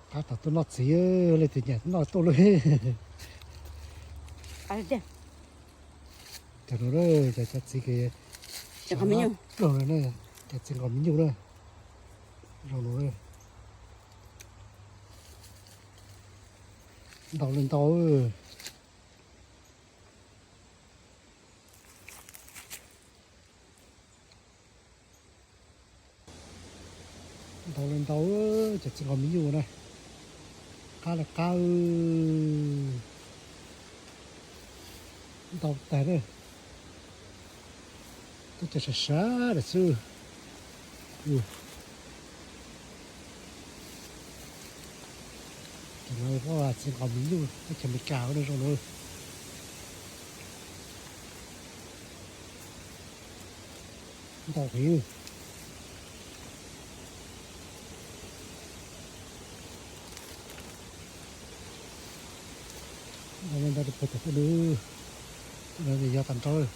Qab tau tuaj noj txiv, leej twg nyiam noj tuaj lawm. Cov no, cov txiv ploog na, cov txiv nkaus me nyuj na, zoo no, ntau li ntau. Ntau li ntau, cov txiv nkaus me nyuj na, qab li qab, ntau tag na. Tuaj cog sab sab lawm xwb. Cov no yog txiv nkaus me nyuj teb chaws Amelikas no, zoo no, ntau heev. Ntau li ntau rau puag tom tuaj no, yog tag nrho.